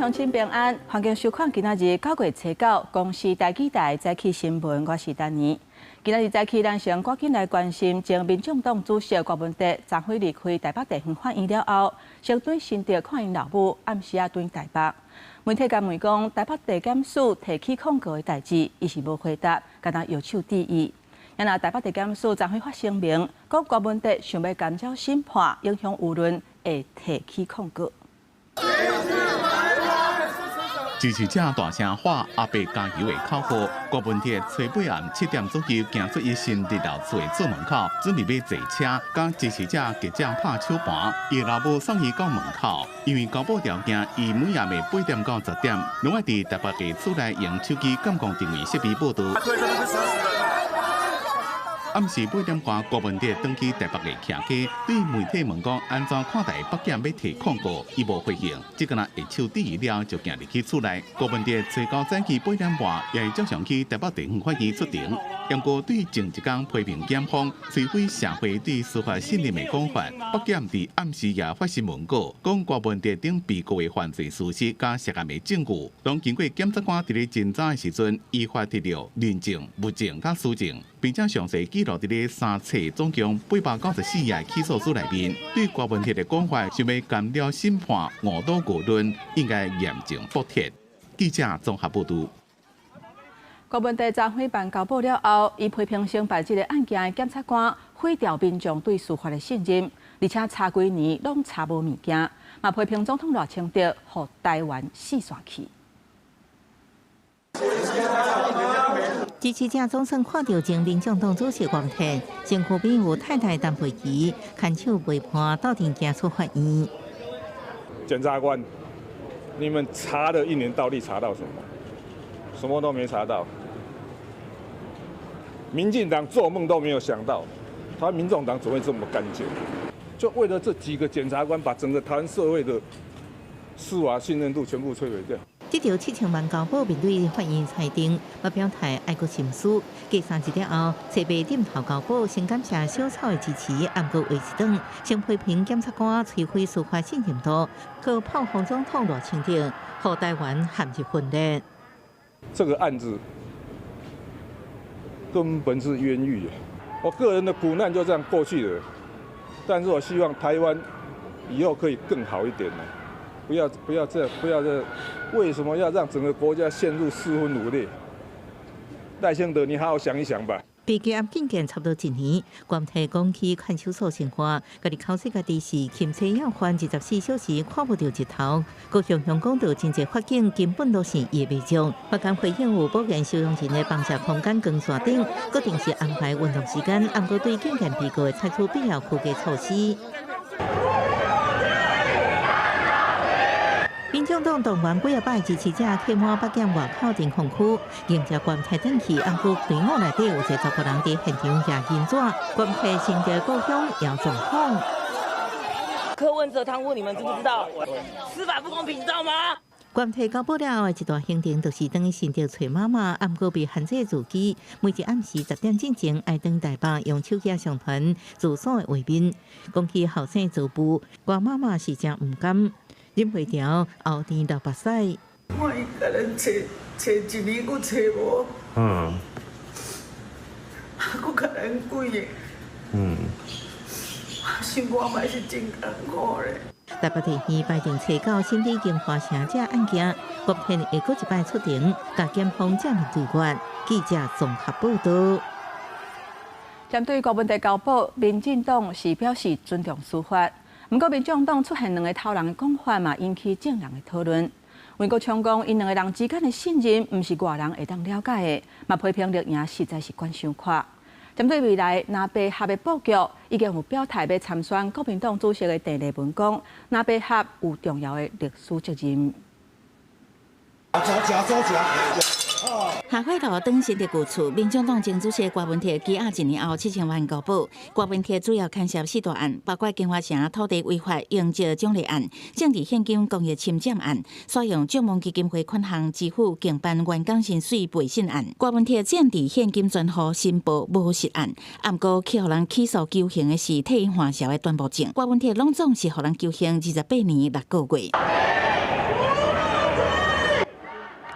鄉親平安，歡迎收看今仔日9月初9公視台語台早起新聞，我是丹妮。今仔日早起，咱先趕緊來關心前民眾黨主席郭文哲昨昏離開台北地方法院了後，先轉新竹看𪜶老母，暗時仔轉台北。媒體共問講，台北地檢署提起控告的代誌，伊是無回答，敢若搖手致意。若台北地檢署昨昏發聲明，講郭文哲想欲干擾審判，影響輿論，會提起控告。支持者大聲喊阿伯加油的口號，郭文哲初八暗7點左右行出伊新竹老厝的左門口，準備欲坐車，佮支持者記者拍手盤。伊老母送伊到門口，因為交保條件，伊每夜暝8點到10點，攏愛佇台北地厝內用手機監控定位設備報到。暗時8點外，郭文哲轉去台北的徛家，對媒體問講按怎看待北檢欲提控告，伊無回應，只敢若下手致意了就行入去厝內。郭文哲初九早起8點半，也會照常去台北地方法院出庭。不過對前一工批評檢方摧毀社會對司法信任的講法，北檢佇暗時也發新聞稿，講郭文哲等被告的犯罪事實佮涉案的證據，攏經過檢察官佇咧偵查的時陣，依法提著人證、物證佮書證，並且詳細記錄佇咧三冊總共894頁起訴書內面。對郭文哲的講法，想欲干擾審判、誤導輿論，應該嚴正駁斥。記者綜合報導。郭文哲昨昏辦交保了後，伊批評承辦這个案件的檢察官毀掉民眾對司法的信任，而且查幾年攏查無物件，嘛批評總統賴清德予台灣四散去。支持者總算看著前民眾黨主席郭文哲，身軀邊有太太陳佩琪，牽手陪伴鬥陣行出法院。檢察官，你們查了一年，到底查到什麼？什麼都沒查到。民進黨做夢都沒有想到，他民眾黨怎會這麼乾淨？就為了這幾個檢察官，把整個台灣社會的司法信任度全部摧毀掉。這條7000萬交保面對法院裁定，嘛表態愛閣深思。過3日了後，初八點頭交保，先感謝小草的支持，毋過維持黨先批評檢察官摧毀司法信任度，閣炮轟總統賴清德，予台灣陷入分裂。這個案子根本是冤獄，我個人的苦難就這樣過去了，但是我希望台灣以後可以更好一點。不要不要這樣，不要這，為什麼要讓整個國家陷入四分五裂？賴清德，你好好想一想吧。被羈押禁見差不多一年，郭提講去看守所生活，家己口說家己是欽差要犯，24小時看無著日頭。閣雄雄講著真濟法警根本都是伊的袂將，法官回應有保健收容人的放射空間光線頂，閣定時安排運動時間，毋過對禁見被告會採取必要區隔措施。民眾黨動員幾仔百支持者客滿北檢外口停控區，迎接郭提轉去，毋過隊伍內底有一個查埔人佇現場舉銀紙，郭提新竹故鄉姚總統。柯文哲貪污，你們知不知道？司法不公平，你知道嗎？郭提交保了後的一大行程，就是轉去新竹揣媽媽，毋過被限制座機，每日暗時10點進前愛轉台北用手機上傳住所的畫面。講起後生做父，郭媽媽是誠毋甘。忍袂牢，後甜流目屎。我一個人揣揣一年，閣揣無。閣共人幾個。生活嘛是真艱苦咧。台北地院排定初九審理京華城這案件，郭天會閣一擺出庭，共檢方正面對決。記者綜合報導。針對郭文哲交保，民進黨是表示尊重司法。毋過，民眾黨出現兩个頭人的講法嘛，引起眾人的討論。黃國昌講，𪜶兩个人之間的信任，毋是外人會當了解的，嘛批評綠營實在是管傷闊。針對未來藍白合的布局，已經有表態欲參選國民黨主席的鄭麗文講，藍白合有重要的歷史責任。下火路轉新竹舊厝，民眾黨前主席郭文鐵羈押一年後7000萬交保。郭文鐵主要牽涉四大案，包括京華城土地違法營造獎勵案、政治獻金公益侵佔案、使用眾望基金會款項支付競辦員工薪水背信案。郭文鐵政治獻金專戶申報無實案，毋過去予人起訴求刑的是替伊換潲的端木正。郭文鐵攏總是予人求刑28年6個月。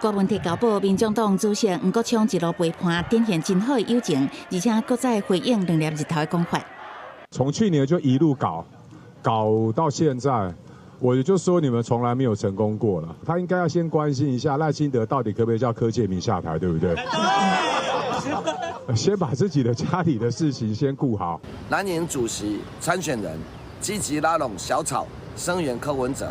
郭文哲交保，民眾黨主席黃國昌一路陪伴，展現真好的友情，而且閣再回應兩粒日頭的講法。從去年就一路搞，搞到現在，我就說你們從來沒有成功過了。他應該要先關心一下賴清德到底可不可以叫柯建銘下台，對不對？先把自己的家裡的事情先顧好。藍營主席參選人積極拉攏小草聲援柯文哲，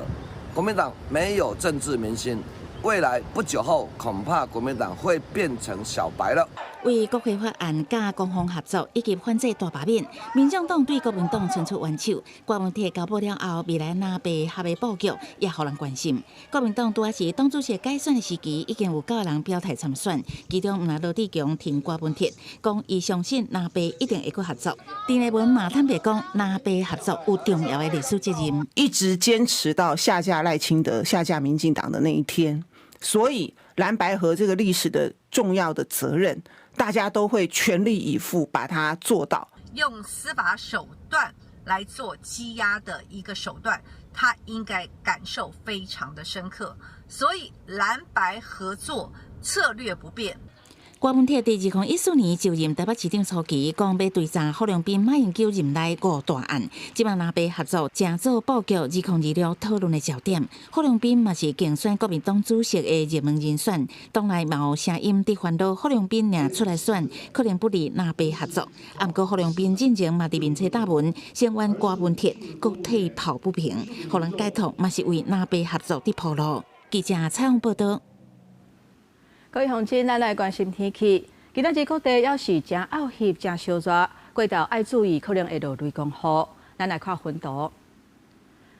國民黨沒有政治明星，未來不久後恐怕國民黨會變成小白了。為國會法案佮攻防合作以及反制大罷免，民眾黨對國民黨伸出援手。郭文鐵交保了後，未來藍白合的布局也予人關心。國民黨拄仔是黨主席改選的時期，已經有九個人表態參選，其中毋但羅智強挺郭文鐵，講伊相信藍白一定會閣合作。陳立文嘛坦白講，藍白合作有重要的歷史責任，一直堅持到下架賴清德、下架民進黨的那一天。所以藍白合這個歷史的重要的責任，大家都會全力以赴把它做到。用司法手段來做羈押的一個手段，他應該感受非常的深刻。所以藍白合作策略不變。郭文鐵佇2014年就任台北市長初期，講欲追查郝龍斌、馬英九任內五大案，這擺藍白合作，成做布局2026討論的焦點。郝龍斌嘛是競選國民黨主席的熱門人選，黨內嘛有聲音佇煩惱郝龍斌若出來選，可能不利藍白合作。啊，毋過郝龍斌進前嘛佇面冊貼文，聲援郭文鐵，閣替抱不平，予人解讀嘛是為藍白合作佇鋪路。記者採訪報道。各位鄉親，咱來關心天氣。今仔日各地猶是誠漚翕、誠燒熱，過晝愛注意可能會落雷公雨。咱來看雲圖。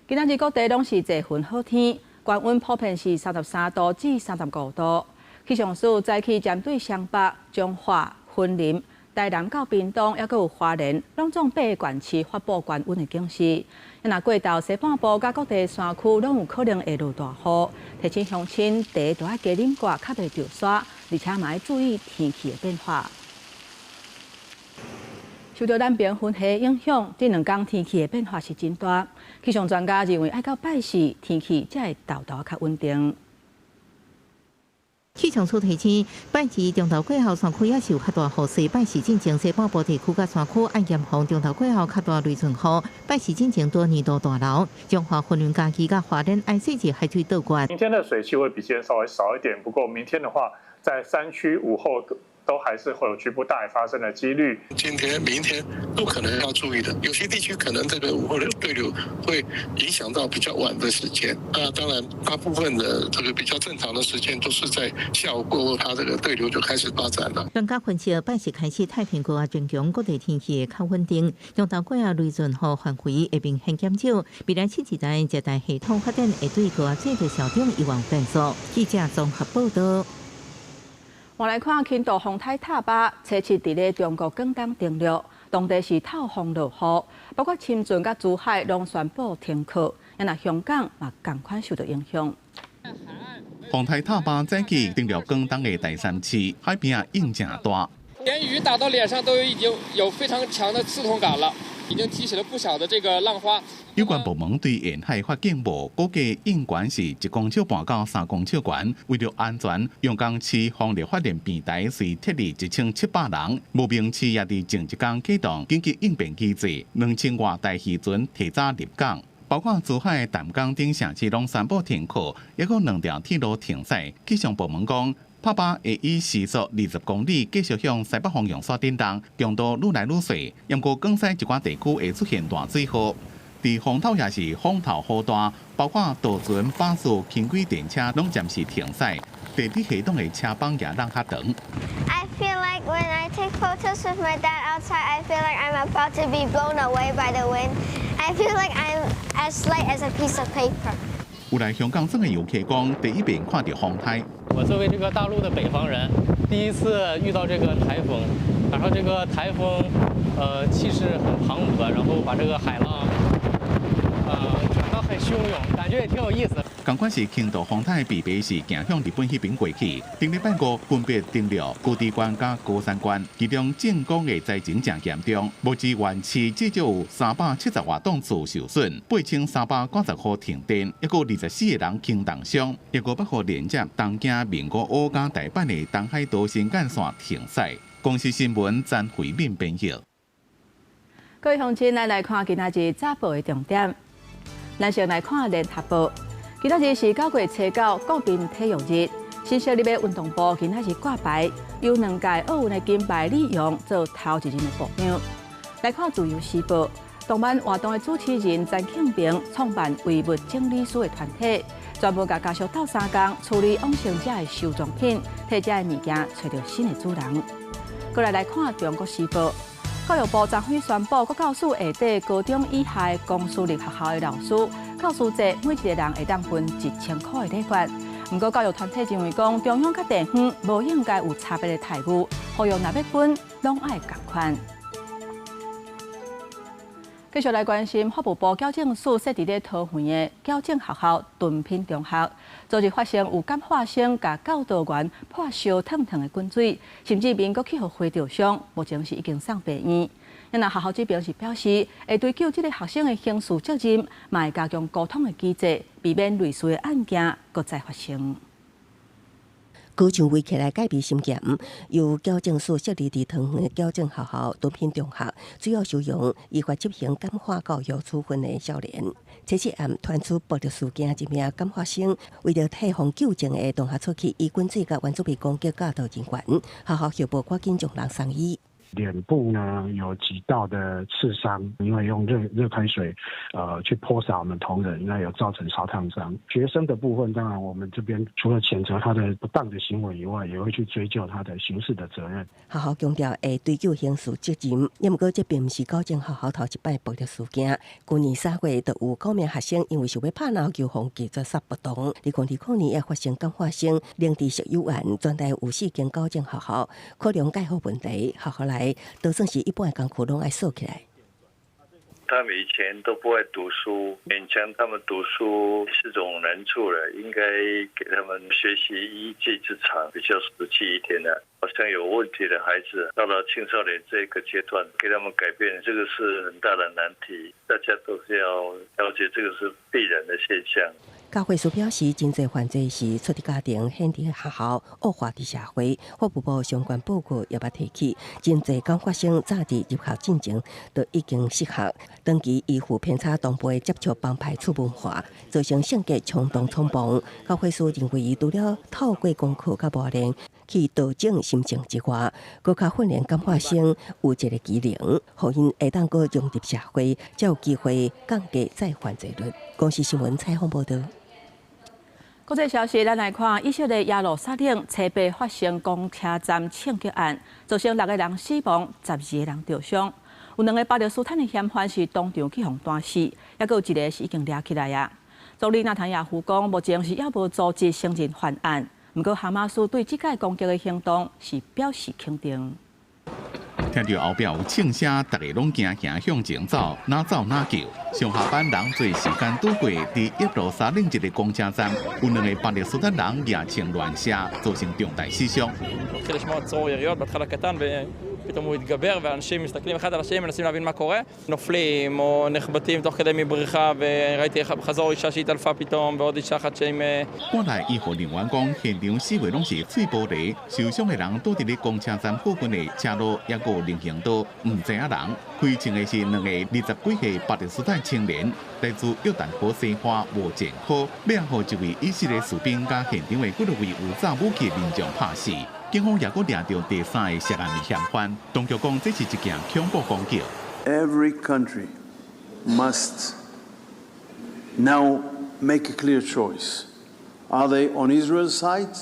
今仔日各地攏是濟雲好天，高溫普遍是33度至35度。氣象署早起針對雙北、彰化、雲林、台南到屏東，猶閣有花蓮，攏總八个縣市發布高溫的警示。若過晝西半部佮各地山區攏有可能會落大雨，提醒鄉親茶著愛加啉寡，較袂著沙，而且嘛愛注意天氣的變化。受著南邊雲系影響，這兩工天氣的變化是真大。氣象專家認為，愛到拜四天氣才會沓沓較穩定。氣象署提醒，拜二中晝過後山區猶是有較大雨勢，拜四進前西半部地區佮山區愛嚴防中晝過後較大雷陣雨。拜四進前多年度大樓，彰化、雲林、嘉義佮花蓮愛細緻海水倒灌。明天的水汽會比今天稍微少一點，不過明天的話，在山區午後都還是會有局部大雨發生的幾率。今天、明天都可能要注意的，有些地區可能這個午後的對流會影響到比較晚的時間。那當然，大部分的這個比較正常的時間都是在下午過後，它這個對流就開始發展了。專家分析，拜四開始太平高壓增強，各地天氣會較穩定。中晝過後雷陣雨範圍會明顯減少。未來七日內，熱帶系統發展會對高壓脊的小中有望變數。記者綜合報道。我來看輕度風颱塔巴，初七佇咧中國廣東登陸，當地是透風落雨，包括深圳佮珠海攏宣布停課，若香港嘛仝款受著影響。風颱塔巴早起登陸廣東的台山市，海邊啊湧誠大，連雨打到臉上都已經有非常強的刺痛感了，已經激起了不小的這個浪花。有關部門對沿海發警報，估計湧懸是1公尺半到3公尺懸。為著安全，陽江市風力發電平台隨撤離1700人，無名市也佇前一工啟動緊急應變機制，2000外台漁船提早入港，包括珠海、淡江等城市攏宣布停課，猶閣兩條鐵路停駛。氣象部門講，帕巴會以時速20公里繼續向西北方向煞振動，強度愈來愈細。毋過廣西一寡地區會出現大水禍。佇風頭也是風頭好大，包括渡船、巴士、輕軌電車攏暫時停駛。地鐵系統的車班也攏較長。 I feel like when I take photos with my dad outside, I feel like I'm about to be blown away by the wind. I feel like I'm as light as a piece of paper. 有來香港耍的遊客講，第一遍看著風颱。我作為這個大陸的北方人，第一次遇到這個颱風，然後這個颱風，氣勢很磅礴，然後把這個海浪，傳到很洶湧，感覺也挺有意思。仝款是輕度風颱芘芘是行向日本彼邊過去。頂禮拜五分別登陸高知縣佮高山縣，其中靜岡的災情誠嚴重，目前縣市至少有370外棟厝受損，8390戶停電，抑閣24個人輕重傷，抑閣500戶連接東京、名古屋佮大阪的東海道新幹線停駛。公視新聞詹慧敏編譯。各位鄉親，咱來看今仔日早報的重點。咱先來看聯合報，今仔日是9月初9國民體育日，新設立的運動部今仔日掛牌，由兩屆奧運的金牌李洋做頭一任的部長。來看自由時報，動漫活動的主持人詹慶平創辦遺物整理師的團體，專門共家屬鬥相共處理往生者的收藏品，替這个物件揣著新的主人。閣來看中國時報。教育部昨昏宣布，國教署下底高中以下的公私立學校的老師，教師節每一个人會當分1000箍的禮券。毋過教育團體認為講，中央佮地方無應該有差別的待遇，呼籲若欲分，攏愛仝款。繼續來關心法務部矯正署設佇咧桃園的矯正學校敦品中學，昨日發生有感化生共教導員潑燒燙燙的滾水，甚至面閣去予火著傷，目前是已經送病院。若學校這邊是表示，會追究這个學生的刑事責任，嘛會加強溝通的機制，避免類似的案件閣再發生。高牆圍起來戒備森嚴，由矯正署設立佇桃園矯正學校敦品中學，主要收容依法執行感化教育處分的少年。初七暗傳出暴力事件，一名感化生為著替予糾正的同學出去，以滾水佮原住民攻擊教導人員，學校後部趕緊將人送醫。臉部呢有幾道的刺傷，因為用熱熱開水，去潑灑我們同仁，那有造成燒燙傷。學生的部分，當然我們這邊除了譴責他的不當的行為以外，也會去追究他的刑事的責任。學校強調會追究刑事責任，毋過這並毋是矯正學校頭一擺暴力事件。舊年3月就有九名學生因為想欲拍籃球，予拒絕殺不當。2020年也發生感化生零致食油案，全台有四間矯正學校可能蓋好問題，學校內都算是一般的功課攏愛鎖起來。他們以前都不愛讀書，勉強他們讀書是種難處了，應該給他們學習一技之長比較實際一點的。好像有問題的孩子，到了青少年這個階段，給他們改變，這個是很大的難題。大家都是要了解，這個是必然的現象。教會署表示，真濟犯罪是出佇家庭、顯佇學校、惡化佇社會。法務部相關報告也捌提起，真濟感化生早佇入學進前就已經失學，長期依附偏差同輩接觸幫派次文化，造成性格衝動衝暴。教會署認為，除了透過功課佮磨練去調整心情之外，閣較訓練感化生有一个技能，予𪜶會當閣融入社會，才有機會降低再犯罪率。公視新聞採訪報導。國際消息，咱來看以色列耶路撒冷初八發生公車站槍擊案，造成六個人死亡，12個人著傷。有兩个巴勒斯坦的嫌犯是當場去予彈死，抑閣有一个是已經掠起來啊。總理納坦雅胡講，目前是猶無組織承認犯案，毋過哈馬斯對這擺攻擊的行動是表示肯定。聽著後壁有槍聲，逐家攏驚行向前走，哪走哪叫。上下班人濟時間拄過，佇耶路撒冷一个公車站，有兩个巴勒斯坦人舉槍亂射，造成重大死傷。 פתאום הוא התגבר ואנשים מסתכלים אחד על השני, מנסים להבין מה קורה. נופלים או נחבטים תוך כדי מבריחה, וראיתי חזור אישה שהתעלפה פתאום ועוד אישה אחת שעם. 趕來醫護人員講，現場四圍攏是碎玻璃，受傷的人倒佇咧公車站附近的車路，抑閣有人行道，毋知影人。開槍的是兩个20幾歲巴勒斯坦青年，來自約旦河西岸無前科，尾仔予一位以色列士兵佮現場的幾落位有炸武器的民眾拍死。警方也閣掠著第三个涉案的嫌犯，當局講這是一件恐怖攻擊。 Every country must now make a clear choice. Are they on Israel's side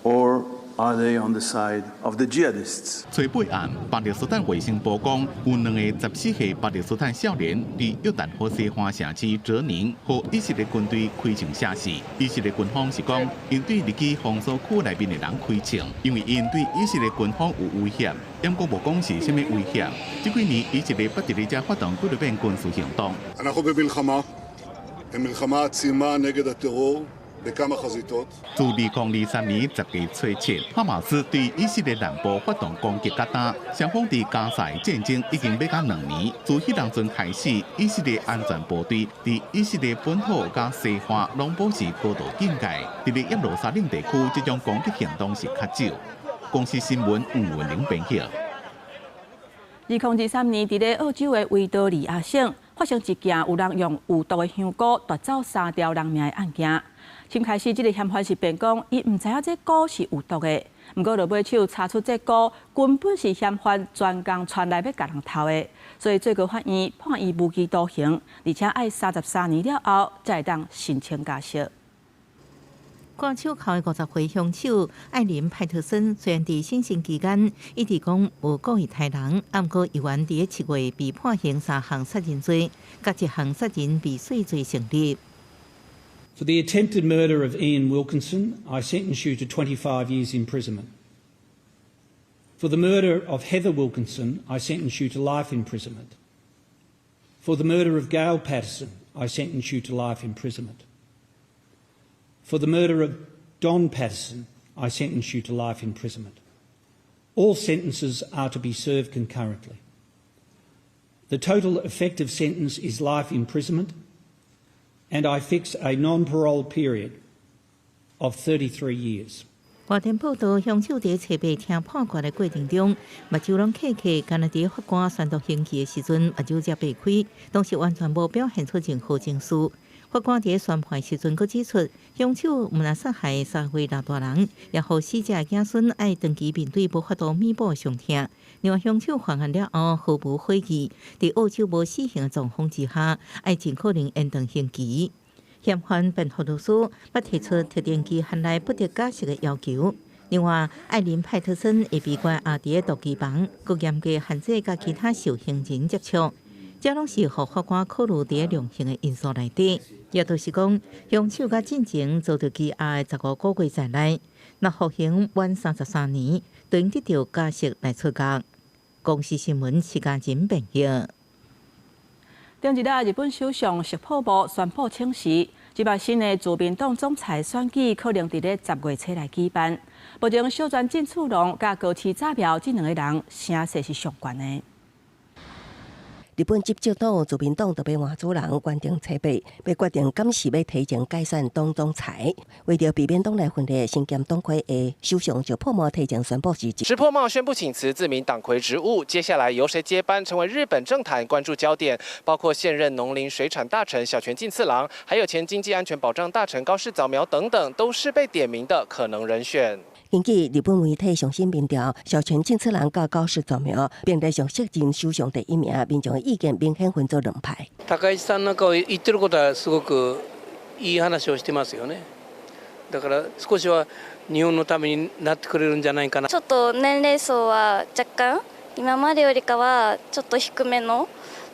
or are they on the side of the jihadists? 初八暗，巴勒斯坦衛生部講，有兩个14歲巴勒斯坦少年佇約旦河西岸城市哲寧，予以色列軍隊開槍射死。以色列軍方是講，𪜶對入去封鎖區內面的人開槍，因為𪜶對以色列軍方有威脅。毋過無講是啥物威脅。這幾年以色列不佇咧遮發動幾落遍軍事行動。אנחנו במלחמה. מלחמה עצימה נגד הטרור בכמה חזיתות。自2023年10月初7，哈馬斯對以色列南部發動攻擊，佮今，雙方佇加薩的戰爭已經欲到2年。自彼當陣開始，以色列安全部隊佇以色列本土佮西岸攏保持高度警戒。佇咧耶路撒冷地區，這種攻擊行動是較少。公視新聞吳文玲編譯。2023年，佇咧澳洲的維多利亞省發生一件有人用有毒的香菇奪走三條人命的案件。先開始，這个嫌犯是辯講，伊毋知影這菇是有毒的。毋過落尾手查出這菇根本是嫌犯專工傳來欲共人偷的，所以最高法院判伊無期徒刑，而且愛33年了後才會當申請假釋。掛手銬的50歲兇手艾琳派特森，雖然佇審訊期間一直講無故意刣人，毋過猶原佇7月被判刑三項殺人罪，佮一項殺人未遂罪成立。 For the attempted murder of Ian Wilkinson, I sentence you to 25 years imprisonment. For the murder of Heather Wilkinson, I sentence you to life imprisonment. For the murder of Gail Patterson, I sentence you to life imprisonment. For the murder of Don Patterson, I sentence you to life imprisonment. All sentences are to be served concurrently. The total effective sentence is life imprisonment, and I fix a non-parole period of 33 years. 外電報道，兇手佇初八聽判決的過程中，目睭攏瞌瞌，敢若佇法官宣讀刑期的時陣，目睭才擘開，當時完全無表現出任何情緒。法官佇宣判時陣，閣指出，兇手毋但殺害三位老大人，也予死者子孫愛長期面對無法度彌補的傷痛。另外，兇手犯案了後毫無悔意，佇澳洲無死刑的狀況之下，愛盡可能延長刑期。嫌犯辯護律師捌提出特定期限內不得假釋的要求。另外，艾琳派特森會被關押佇獨居房，閣嚴格限制佮其他受刑人接觸。這攏是予法官考慮佇量刑的因素內底。也就是講，兇手佮進前遭著羈押的15個月在內，若服刑滿33年，就應得著假釋來出獄。公視新聞徐嘉仁編譯。頂一日，日本首相石破茂宣布請辭，這擺新的自民黨總裁選舉可能佇咧10月初來舉辦。目前小泉進次郎佮高市早苗這兩个人聲勢是上懸的。日本執政黨自民黨就欲換主人，原定初八欲決定敢是欲提前改選黨總裁，為著避免黨內分裂，身兼黨魁的首相石破茂提前宣布辭職。石破茂宣布請辭自民黨魁職務，接下來由誰接班，成為日本政壇關注焦點。包括現任農林水產大臣小泉進次郎，還有前經濟安全保障大臣高市早苗等等，都是被點名的可能人選。根據日本媒體上新民調，小泉進次郎佮高市早苗並列上適任首相第一名，民眾的意見明顯分做兩派。高市さんなんか言ってることはすごくいい話をしてますよね。だから少しは日本のためになってくれるんじゃないかな。ちょっと年齢層は若干今までよりかはちょっと低めの、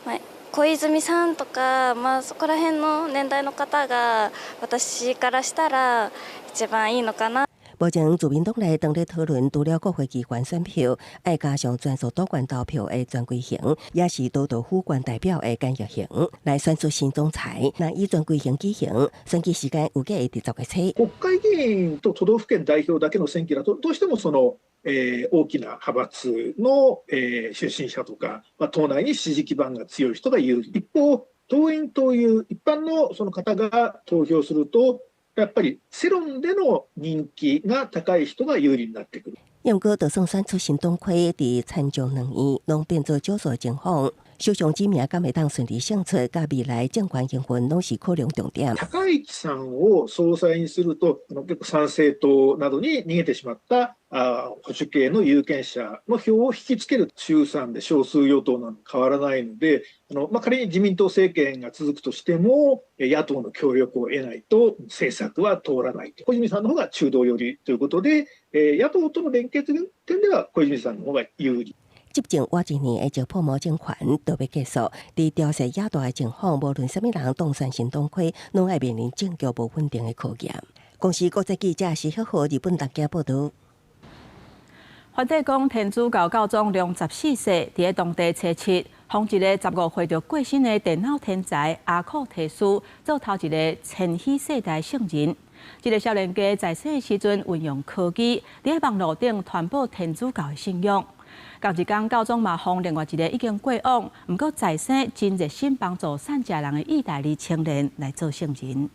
まあ、小泉さんとか、まあ、そこら辺の年代の方が私からしたら一番いいのかな。目前自民黨內當咧討論，除了國會議員選票，愛加上全數都縣投票的全規型，也是都道府縣代表的簡易型，來選出新總裁。若以全規型舉行，選舉時間預計會佇10月初。国会議員と都道府県代表だけの選挙だと、どうしてもその、大きな派閥の、出身者とか、まあ、党内に支持基盤が強い人が有利。一方、党員という一般のその方が投票すると、やっぱり世論での人気が高い人が有利になってくる。毋過，就算選出新黨魁，佇參眾兩院攏變做少數情況，首相指名敢會當順利勝出，佮未來政權營運攏是考量重點。高市さんを総裁にすると、結構参政党などに逃げてしまった保守系の有権者の票を引きつける。衆参で少数与党なの変わらないので、まあ、仮に自民党政権が続くとしても、野党の協力を得ないと政策は通らない。小泉さんの方が中道寄りということで、野党との連結点では小泉さんの方が有利。執政倚一年的石破茂政權就欲結束，佇調勢野大的情況，無論啥物人當選新黨魁，攏愛面臨政局無穩定的考驗。公視國際記者施赫日本東京報導。梵蒂岡天主教教宗良十四世佇咧當地初七，封一个15歲就過身的電腦天才阿庫提斯做頭一个千禧世代聖人。這个少年家在生的時陣，運用科技佇咧網路頂傳播天主教的信仰。仝一工，教宗嘛封另外一个已經過往，毋過在生真熱心幫助散食人的意大利青年來做聖人。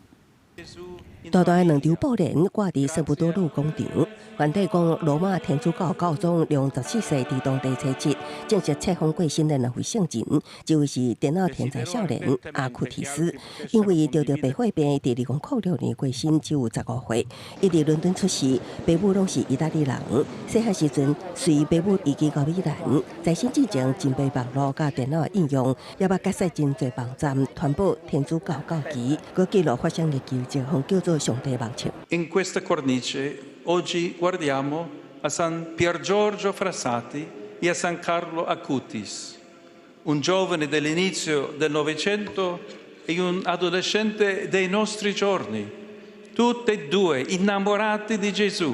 大大的兩張布簾掛佇聖彼得祿廣場，梵蒂岡羅馬天主教教宗良十四世佇當地初七正式冊封過身的兩位聖人，一位是電腦天才少年阿庫提斯，因為得著白血病，佇2006年過身，只有15歲。伊佇倫敦出世，爸母攏是意大利人。細漢時陣隨爸母移居到米蘭，在生之前真袂網路佮電腦的應用，也捌結識真濟網站傳播天主教教義，閣記錄發生的奇蹟，予叫做上帝網冊。 In questa cornice oggi guardiamo a San Pier Giorgio Frassati e a San Carlo Acutis, un giovane dell'inizio del Novecento e un adolescente dei nostri giorni, tutti e due innamorati di Gesù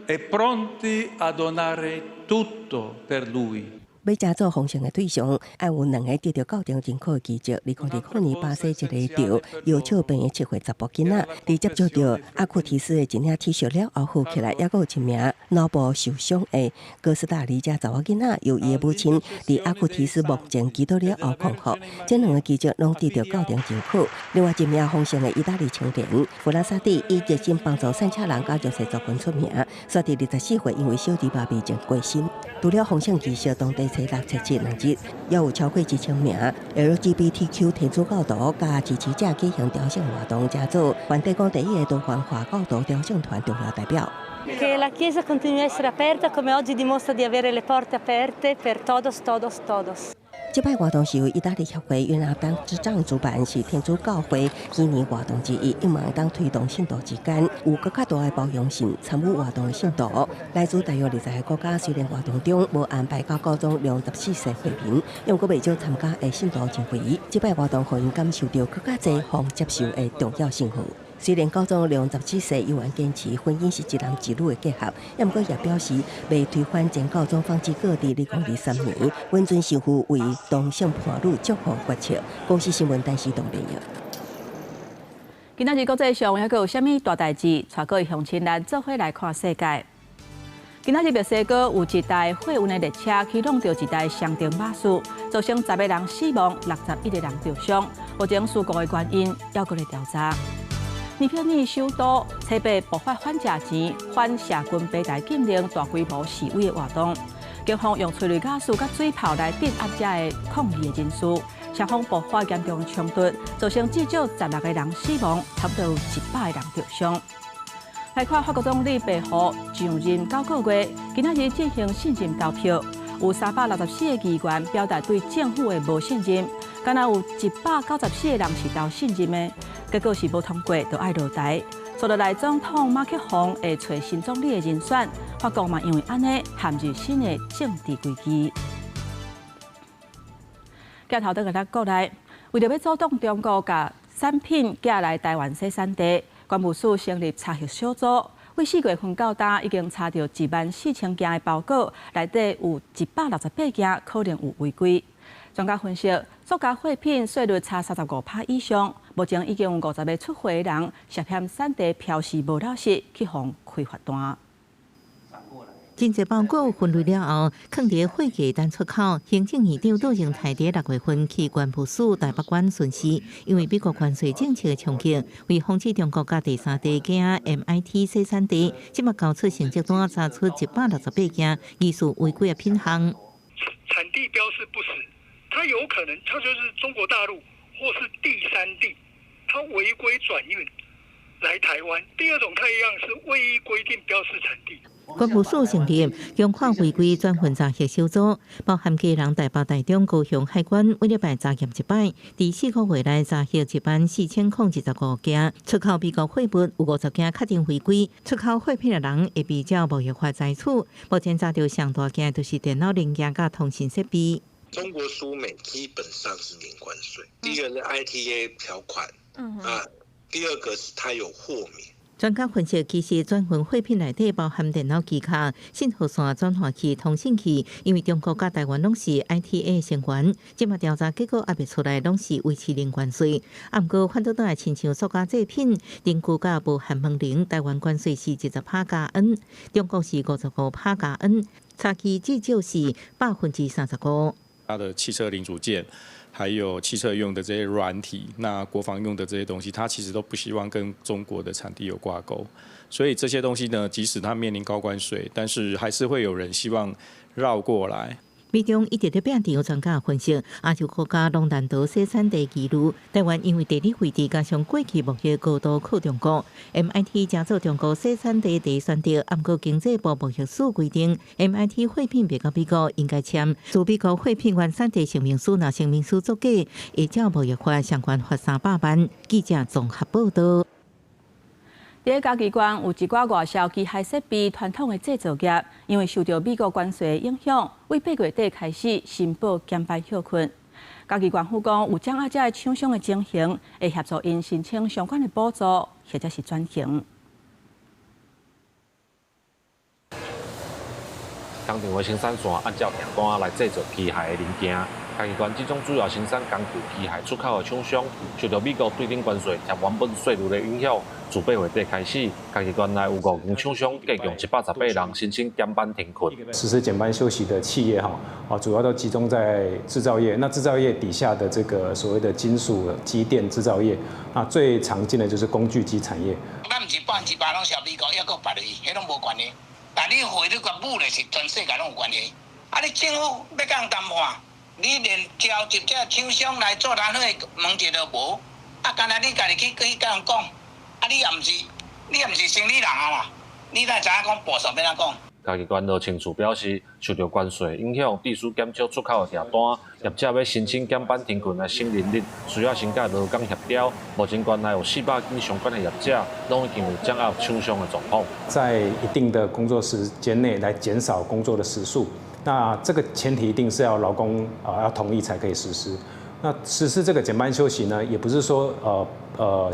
e pronti a donare tutto per lui. 欲成做封聖的對象，愛有兩个得著教廷認可的奇蹟。2020年，巴西一个得搖笑病的7歲查埔囡仔，佇接觸著阿庫提斯的一領 T 恤了後好起來，猶閣有一名腦部受傷的哥斯達黎加查某囡仔，由伊的母親佇阿庫提斯墓前祈禱了後康復。這兩个奇蹟攏得著教廷認可。另外一名封聖的意大利青年弗拉薩蒂，以熱心幫助散赤人佮弱勢族群出名，煞佇24歲因為小兒麻痺症過身。除了封聖儀式，當地初六、初七兩日，猶有超過1000名 LGBTQ 天主教徒佮支持者舉行朝聖活動，成做梵蒂岡第一个多元化教徒朝聖團重要代表。 Che la Chiesa continui a essere aperta come oggi dimostra di avere le porte aperte per todos, todos, todos. 這擺活動是由意大利協會約拿單執掌主辦，是天主教會禧年活動之一，希望當推動信徒之間有閣較大的包容性，參與活動的信徒來自大約20個國家。雖然活動中無安排佮教宗良十四世會面，毋過袂少參加的信徒認為，這擺活動予𪜶感受著閣較濟予接受的重要信號。雖然教宗良十四世依然堅持婚姻是一男一女的結合，毋過也表示袂推翻前教宗方濟各佇2023年允准神父為同性伴侶祝福決策。公視新聞陳時東編譯。今仔日國際上猶閣有啥物大代誌？帶各位鄉親咱做伙來看世界。今仔日墨西哥有一台貨運的列車去挵著一台雙重巴士，造成10個人死亡，61個人著傷。目前事故的原因猶閣咧調查。尼泊爾首都初八爆發反食錢、反社群平台禁令大規模示威的活動，警方用催淚瓦斯佮水炮來鎮壓遮个抗議的人士，雙方爆發嚴重衝突，造成至少16個人死亡，差不多有100個人著傷。來看法國總理白胡上任9個月，今仔日進行信任投票，有364個議員表達對政府的無信任，敢若有194個人是投信任的。結果是無通過，就愛落台。紲落來，總統馬克宏會揣新總理的人選，法國嘛因為按呢陷入新的政治危機。鏡頭轉來咱國內，為著欲阻擋中國共產品寄來台灣生產地，關務署成立查核小組，對4月份到今已經查著1萬4千件的包裹，內底有168件可能有違規。專家分析，塑膠貨品稅率差35%以上，目前已經有50個出貨的人涉嫌產地標示無老實，去予開罰單。真濟包裹分類了後，囥佇貨架等出口。行政院長杜榮泰佇6月份去關務署台北館巡視，因為美國關稅政策的衝擊，為防止中國佮第三地經 MIT 生產地，這擺交出成績單，查出168件疑似違規的品項。產地標示不實，它有可能，它就是中國大陸或是第三地，它違規轉運來台灣。第二種，它一樣是未依規定標示產地。關務署成立強化違規轉運查核小組，包含基隆、台北、台中、高雄海關，每禮拜查驗一擺，佇4個月內查核14,025件出口美國貨物，有50件確定違規。出口貨品的人會比照貿易法裁處。目前查著上大件就是電腦零件佮通訊設備。中國輸美基本上是零關稅。第一個是 ITA 條款，啊，第二個是它有豁免。專家分析，其實轉運貨品內底包含電腦機卡、信號線轉換器、通訊器，因為中國佮台灣攏是 ITA 成員，這馬調查結果猶未出來，攏是維持零關稅。啊，毋過反倒轉來，親像塑膠製品、燈具佮無含門鈴，台灣關稅是20%加 N，中國是55%加 N，差距至少是35%。它的汽車零組件，還有汽車用的這些軟體，那國防用的這些東西，它其實都不希望跟中國的產地有掛鈎，所以這些東西呢，即使它面臨高關稅，但是還是會有人希望繞過來。美中一直咧拚，有專家分析，亞洲國家攏難逃生產地疑慮。台灣因為地理位置加上過去貿易高度靠中國，MIT 誠做中國生產地第一選擇。毋過經濟部貿易署規定，MIT 貨品賣到美國應該簽駐美國貨品原產地聲明書，若聲明書作假，會照貿易法相關罰300萬。記者綜合報道。佇嘉義縣有一寡外銷機械設備傳統的製造業，因為受著美國關稅的影響，為8月底開始申報減班歇睏。嘉義縣府講，有掌握這个廠商的情形，會協助𪜶申請相關的補助，或者是轉型。工廠的生產線按照訂單來製造機械的零件。嘉義縣這種主要生產工具機械出口的廠商，受著美國對等關稅及原本稅率的影響，自8月底開始，嘉義縣內有5間廠商，共共118人申請減班停困。實施減班休息的企業，哈，啊，主要都集中在製造業。那製造業底下的這個所謂的金屬機電製造業，那最常見的就是工具機產業。咱毋是8%攏銷美國，抑閣別位，彼攏無關係。但你匯率佮武力是全世界攏有關係。啊，你政府欲佮人談判？你連召集這廠商來座談會問一都無，啊，干焦你家己去佮人講，啊，你也毋是生理人啊啦，你哪會知影講部署欲按怎講？嘉義縣羅清處表示，受著關稅影響，必須減少出口的訂單，業者欲申請減班停睏來省人力，需要先佮勞工協調。目前縣內有400間相關的業者，攏已經有掌握廠商的狀況。在一定的工作時間內來減少工作的時數。那這個前提一定是要勞工啊要同意才可以實施。那實施這個減班休息呢，也不是說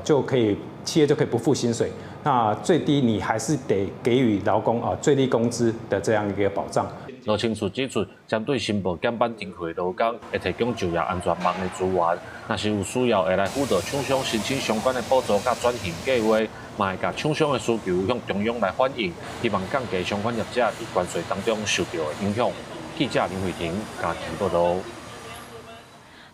就可以企業就可以不付薪水。那最低你還是得給予勞工啊最低工資的這樣一個保障。羅清處指出，針對申報減班停課的勞工，會提供就業安全網的資源。若是有需要，會來輔導廠商申請相關的補助佮轉型計劃，嘛會共廠商的需求向中央來反映，希望降低相關業者佇關稅當中受著的影響。記者林慧婷嘉義報導。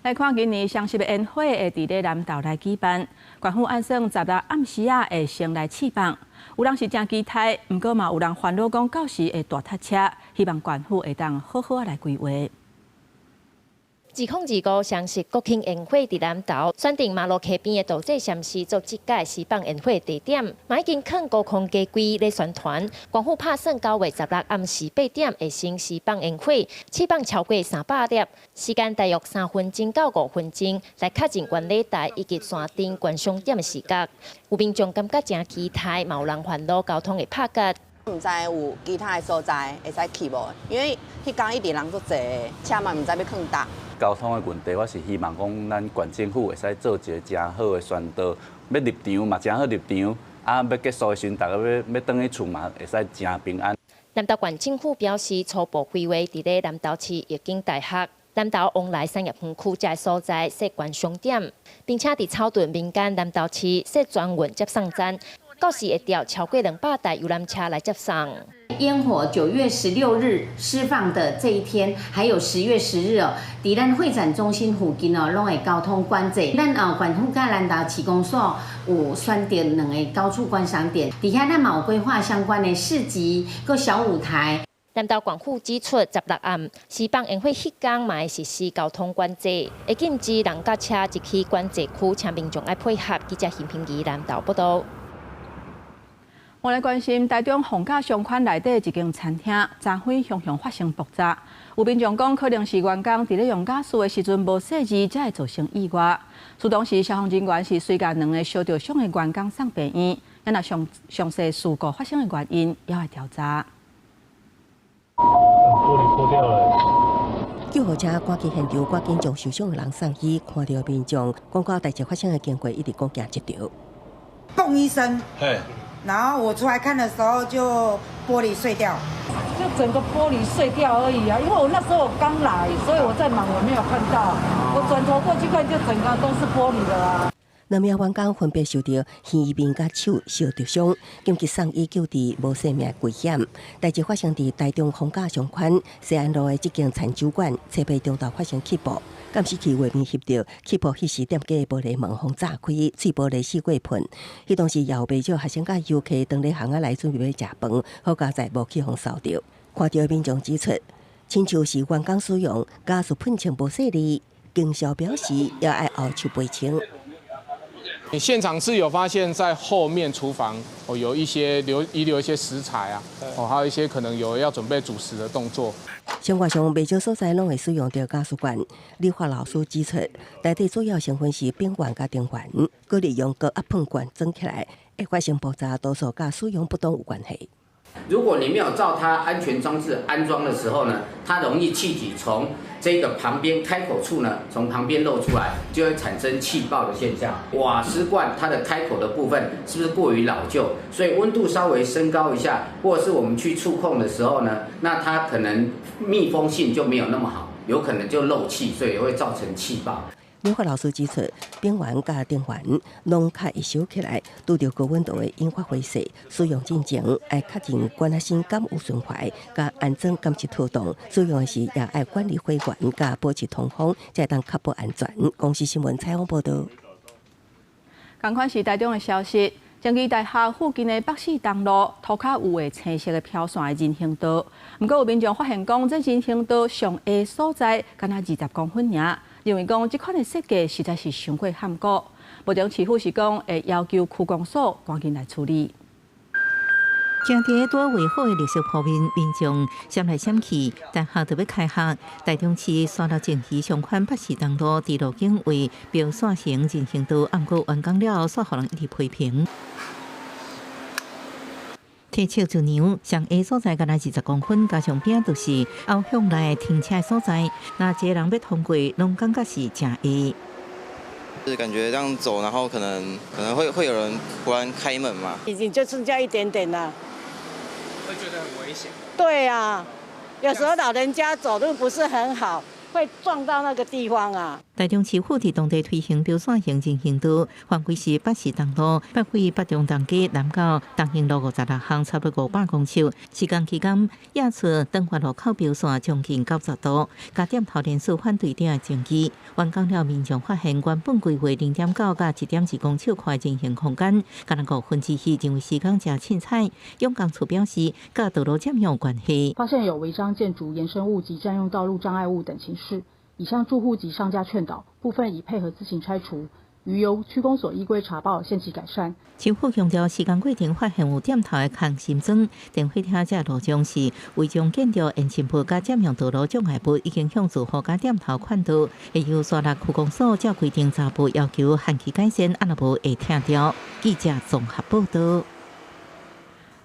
來看今年雙十的煙火會佇咧南投來舉辦，縣府按算16暗時仔會先來試放。有人是誠期待，毋過嘛有人煩惱講到時會大塞車，希望縣府會當好好仔來規劃。2025雙十國慶煙火佇南投選定馬路溪邊的道濟禪寺做這屆施放煙火地點，嘛已經囥高空機櫃咧宣傳。縣府拍算9月16暗時8點會先施放煙火，試放超過300粒，時間大約3分鐘到5分鐘，來確認觀禮台以及山頂觀賞點的視覺。有民眾感覺誠期待，嘛有人煩惱交通會拍結。毋知有其他的所在會使去無？因為彼工一直人足濟，車嘛毋知欲囥佗。交通的問題，我是希望講咱縣政府會使做一個誠好的宣導，欲入場嘛誠好入場，啊，欲結束的時陣，大家欲欲轉去厝嘛會使誠平安。南投縣政府表示，初步規劃佇咧南投市育景大學、南投旺來產業園區這所在設觀賞點，並且佇草屯民間南投市設專運接送站。到時會調超過200台遊覽車來接送。煙火9月16日施放的這一天，還有10月10日哦，佇咱會展中心附近哦，攏會交通管制。咱哦，縣府佮南投市公所有選擇兩个高處觀賞點，佇遐咱嘛有規劃相關的市集、閣小舞台。南投縣府指出，16暗施放煙火彼工嘛會實施交通管制，會禁止人佮車入去管制區，請民眾愛配合。記者邢平儀南投報導。我來關心台中逢甲商圈內底一間餐廳，昨昏雄雄發生爆炸。有民眾講，可能是員工佇咧用家事的時陣無細緻，才會造成意外。出動時，消防人員是隨共兩个燒著傷的員工送病院。咱若詳詳細事故發生的原因，猶會調查。玻璃破掉了。救護車趕去現場，趕緊將受傷的人送醫。看著民眾講到代誌發生的經過，一直講驚一條。嘣一聲。嘿。然後我出來看的時候，就玻璃碎掉，就整個玻璃碎掉而已啊！因為我那時候我剛來，所以我在忙，我沒有看到。我轉頭過去看，就整個都是玻璃的啦。兩名員工分別受著耳面佮手燒著傷，緊急送醫救治，無生命危險。代誌發生佇台中逢甲商圈西安路的這間餐酒館，初八中晝發生氣爆，監視器畫面翕著氣爆彼時店家的玻璃門予炸開，碎玻璃四處噴。彼當時也有袂少學生佮遊客當咧巷仔內準備欲食飯，好佳哉無去予燒著。看著民眾指出，親像是員工使用瓦斯噴槍無細膩，經銷表示也愛後手賠清。你現場是有發現，在後面廚房哦，有一些留遺留一些食材啊，哦，還有一些可能有要準備煮食的動作。生活上袂少所在攏會使用著瓦斯罐。理化老師指出，內底主要成分是丙烷佮丁烷，閣利用高壓噴罐裝起來，會發生爆炸，多數佮使用不當有關係。如果你沒有照它安全裝置安裝的時候呢，它容易氣體從這個旁邊開口處呢，從旁邊漏出來，就會產生氣爆的現象。瓦斯罐它的開口的部分是不是過於老舊？所以溫度稍微升高一下，或者是我們去觸控的時候呢，那它可能密封性就沒有那麼好，有可能就漏氣，所以也會造成氣爆。理化老師指出，丙烷佮丁烷攏較會燒起來，拄著高溫度會引發火勢。使用進前愛確認罐仔身敢有損壞，佮安裝敢是妥當。使用時也愛管理火源，佮保持通風，才會當確保安全。公視新聞採訪報導。仝款是台中的消息，正義大學附近的北勢東路塗跤有畫青色的飄線的人行道，毋過有民眾發現講，這人行道上下所在，敢若20公分爾。認為講這款的設計實在是傷過譀古。目前市府是講會要求區公所趕緊來處理。行佇拄畫好的綠色鋪面，民眾閃來閃去，大學就欲開學。台中市沙鹿正義商圈北勢東路佇路頂畫標線型人行道，毋過完工了後，煞予人一直批評。提尺一量，上下所在敢若20公分，加上邊就是後向來停車所在，若一个人欲通過，攏感覺是誠狹。是感覺這樣走，然後可能會有人突然開門嘛。已經就剩下一點點啦。會覺得很危險。對啊，有時候老人家走路不是很好，會撞到那個地方啊。台中市府佇當地推行標線型人行道，範圍是北勢東路、北緯北中東街南到東興路56巷，差不多500公尺。施工期間，壓出敦化路口標線將近90度，共店頭連續反對者的爭議。完工了，民眾發現原本規劃0.9到1.2公尺寬人行空間，敢若2/5，認為施工誠凊彩。用工處表示，佮道路佔用有關係。發現有違章建築、延伸物及佔用道路障礙物等情事。已向住戶及商家勸導，部分已配合自行拆除，餘由區公所依規查報，限期改善。市府強調，施工過程發現有店頭的空心磚、電火車這路障是違章建築延伸物佮佔用道路障礙物，已經向住戶佮店頭勸導，會由沙鹿區公所照規定查報要求限期改善，啊若無會拆掉。記者綜合報導。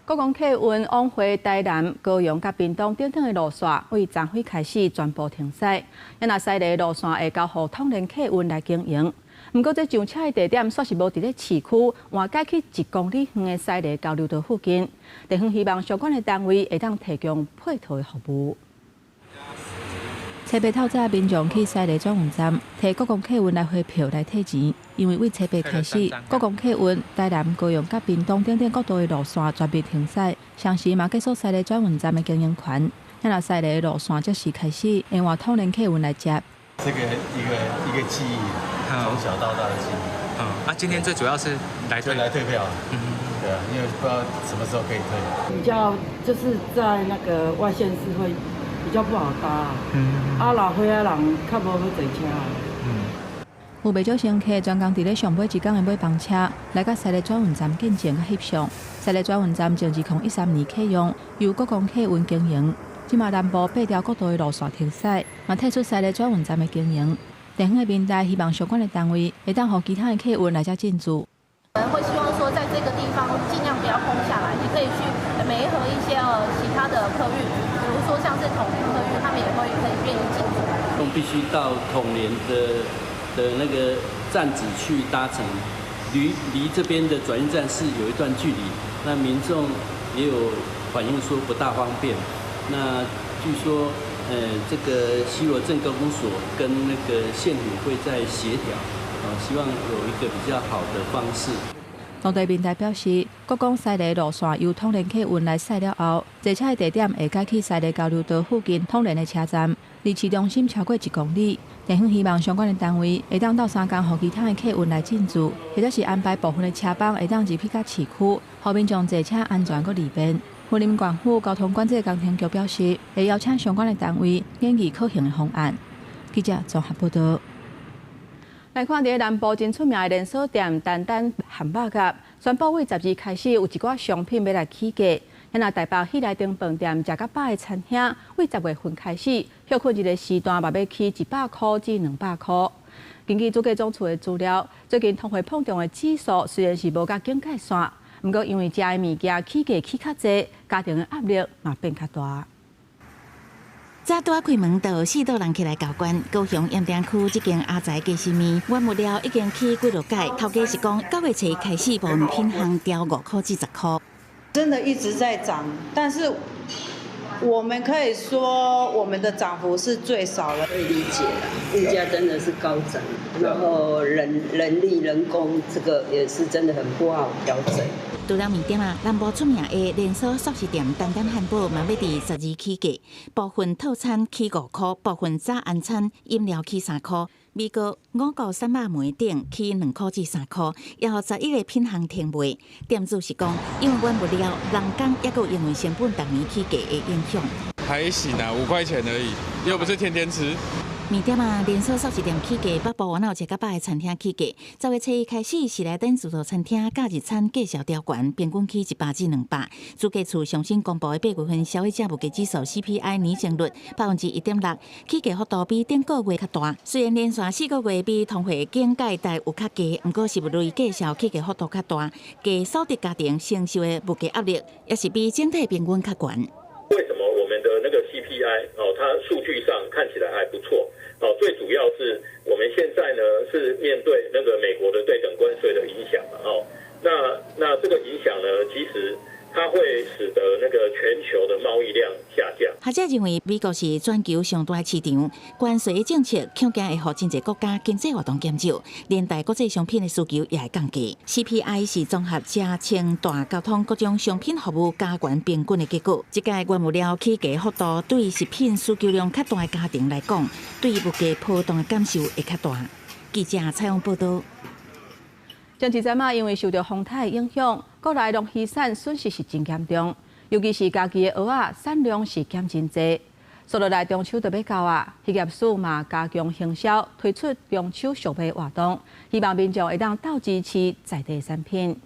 國光客運往回台南、高雄佮屏東等等的路線，對昨昏開始全部停駛。若西螺路線會交予統聯客運來經營。毋過，這上車的地點煞是無佇咧市區，換改去1公里遠的西螺交流道附近。地方希望相關的單位會當提供配套的服務。初八透早，民眾去西螺轉運站提國光客運來回票來退錢，因為對初八開始，國光客運台南、高雄佮屏東等等各道的路線全面停駛，同時嘛結束西螺轉運站的經營權。若西螺的路線這時開始，會換統聯客運來接。這個一個記憶，從小到大的記憶。嗯，啊，今天最主要是來退來退票。嗯，對啊，因為不知道什麼時候可以退。比較就是在那個外縣市會比較不好搭，啊，老歲仔人較無欲坐車。有袂少乘客專工佇咧上尾一工的尾班車來到西螺轉運站見證佮翕相。西螺轉運站自2013年啟用，由國光客運經營。這馬南部八條國道的路線停駛，嘛退出西螺轉運站的經營。地方的民代希望相關的單位會當予其他的客運來遮進駐。我們會希望說，在這個地方盡量不要空下來，也可以去媒合一些其他的客運，比如說像是統聯客運，他們也會可以願意進駐。我們必須到統聯的那個站址去搭乘，離這邊的轉運站是有一段距離。那民眾也有反映說不大方便。那據說，這個西螺鎮高公所跟那個縣府會在協調，希望有一個比較好的方式。當地民代表示，國光西螺路線由統聯客運來駛了後，坐車的地點會改去西螺交流道附近統聯的車站，離市中心超過1公里。地方希望相關的單位會當鬥相共，予其他的客運來進駐，或者是安排部分的車班會當入去到市區，予民眾坐車安全閣利便。雲林縣府交通管制工程局表示，會邀請相關的單位研議可行的方案。記者綜合報導。來看佇南部真出名的連鎖店丹丹漢堡俠，宣布對12開始有一寡商品欲來起價。若台北喜來登飯店食較飽的餐廳，對10月份開始，歇睏一个時段嘛欲起100箍至200箍。根據主計總處的資料，最近通貨膨脹的指數雖然是無佮警戒線，毋過因為食的物件起價起較濟，家庭的壓力嘛變較大。早拄仔開門，就有四桌人起來交關。高雄鹽埕區這間阿財雞絲麵，原物料已經起幾落擺，頭家是講9月初開始部分品項調5箍至10箍。真的一直在漲，但是我們可以說我們的漲幅是最少的。可以理解啦，物價真的是高漲，然後人力人工這個也是真的很不好調整。除了麵店啊，南部出名的連鎖速食店丹丹漢堡嘛欲佇12起價，部分套餐起5箍，部分早晚餐飲料起3箍。美國五穀三肉糜等起2箍至3箍，也予11个品項停賣。店主是講，因為原物料、人工，抑閣因為成本逐年起價的影響。還行啊，5塊錢而已，又不是天天吃。麵店啊，連鎖速食店起價，北部若有食較飽的餐廳起價。10月初一開始，喜來登自助餐廳假日餐價小調懸，平均起100至200。主計處上新公布的8月份消費者物價指數 CPI 年增率1.6%，起價幅度比頂個月較大。雖然連續4個月比通貨警戒帶有較低，毋過是累計數起價幅度較大，低所得家庭承受的物價壓力，也是比整體平均較懸。為什麼我們的那個 CPI 哦，它數據上看起來還不錯？哦，最主要是我們現在呢是面對那個美國的對等關稅的影響嘛，哦，那這個影響呢，其實它會使得那個全球的貿易量下降。學者認為，美國是全球上大市場，關稅的政策恐驚會予真濟國家經濟活動減少，連帶國際商品的需求也會降低。CPI 是綜合食、穿、住、交通各種商品服務加懸平均的結果。這屆原物料起價幅度對食品需求量較大的家庭來講，對物價波動的感受會較大。記者採訪報導。前一陣仔，因為受著風颱影響，國內龍魚產損失是真嚴重，尤其是嘉義的蚵仔產量是減真濟。紲落來中秋就欲到啊，漁業署嘛加強行銷，推出中秋俗賣活動，希望民眾會當鬥支持在地產品。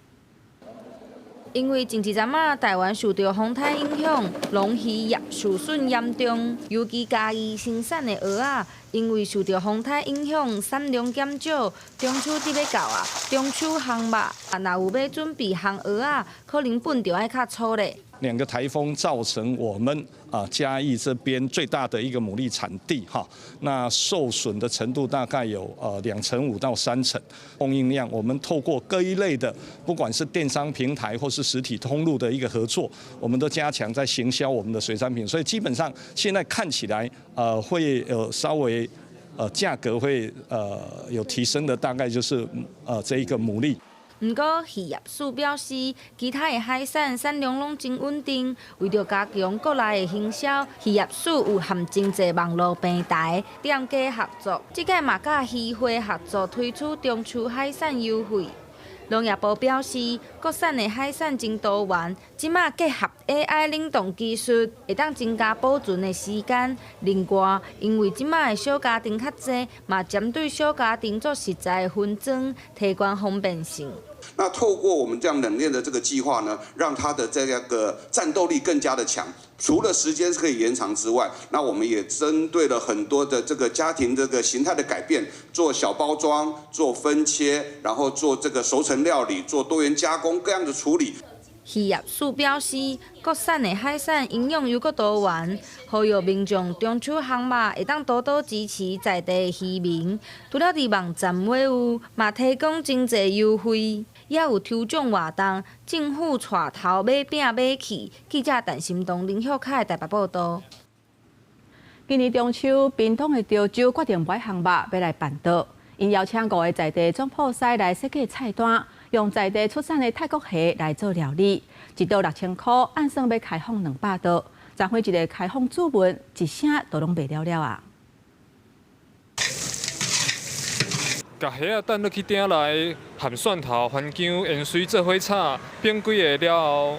因為前一陣仔台灣受著風颱影響，龍魚業受損嚴重，尤其嘉義生產的蚵仔，因為受著風颱影響，產量減少。中秋節欲到啊，中秋烘肉，若有欲準備烘蚵仔，可能本就愛較粗咧。兩個颱風造成我們啊嘉義這邊最大的一個牡蠣產地哈，那受損的程度大概有2.5%到3%，供應量我們透過各一類的，不管是電商平台或是實體通路的一個合作，我們都加強在行銷我們的水產品，所以基本上現在看起來會有稍微價格會有提升的，大概就是這一個牡蠣。毋過漁業署表示，其他的海產產量攏真穩定。為著加強國內的行銷，漁業署有和真濟網路平台店家合作，這擺嘛佮漁會合作推出中秋海產優惠。農業部表示，國產的海產真多元，這馬結合 AI 冷凍技術，會當增加保存的時間。另外，因為這馬的小家庭較濟，嘛針對小家庭做食材的分裝，提懸方便性。那透過我們這樣冷鏈的這個計劃呢，讓它的這個戰鬥力更加的強。除了時間可以延長之外，那我們也針對了很多的這個家庭這個形態的改變，做小包裝、做分切，然後做這個熟成料理、做多元加工各樣的處理。漁業署表示，國產的海產營養猶閣多元，呼籲民眾中秋烘肉會當多多支持在地漁民。除了佇網站買有，嘛提供真濟優惠。也有抽獎活動，政府帶頭買餅買去。記者陳心東、林秀凱台北報道。今年中秋，屏東的潮州決定買烘肉欲來辦桌，𪜶邀請五个在地總鋪師來設計菜單，用在地出產的泰國蝦來做料理，一桌6000箍，按算欲開放200桌。昨昏一个開放主問，一聲都攏賣了了啊！共蝦仔擲落去鼎內，含蒜頭、番薑、芫荽做伙炒，煸幾下了後，